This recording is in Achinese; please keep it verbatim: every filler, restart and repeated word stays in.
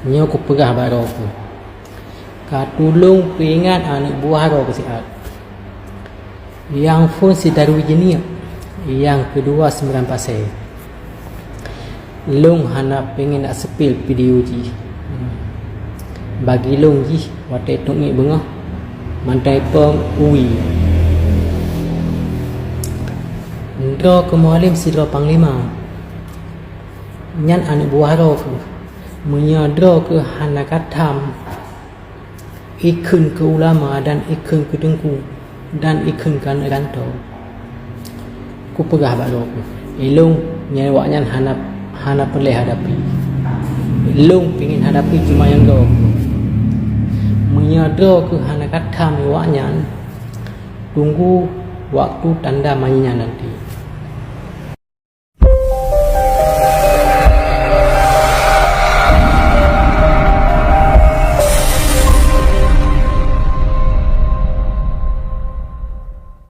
Nyoe kupeugah bak droe kheueh, ka tulông peuingat aneuëk buah droe kheueh siat. Nyang phôn sidarui jeuneuk, nyang keudua seumilan pasé. Lông hana péngén na seupil video jih. Bagi lông jih watée tumiek beungoh, mantong ipông uwi. Droe kheueh mualém sidroe panglima. Nyan aneuëk buah droe kheueh. Meunyoe droe kheueh hana ka tham ikheun keu ulama dan ikheun keu teungku dan ikheun keu aneuëk gantoe, kupeugah bak droe kheueh, ilông nyan awaknyan hana, hana peureulée hadapi. Ilông pingin hadapi cuma nyang droe kheueh. Meunyoe droe kheueh hana ka tham awak nyan, tunggu waktu tanda manyinyan nanti.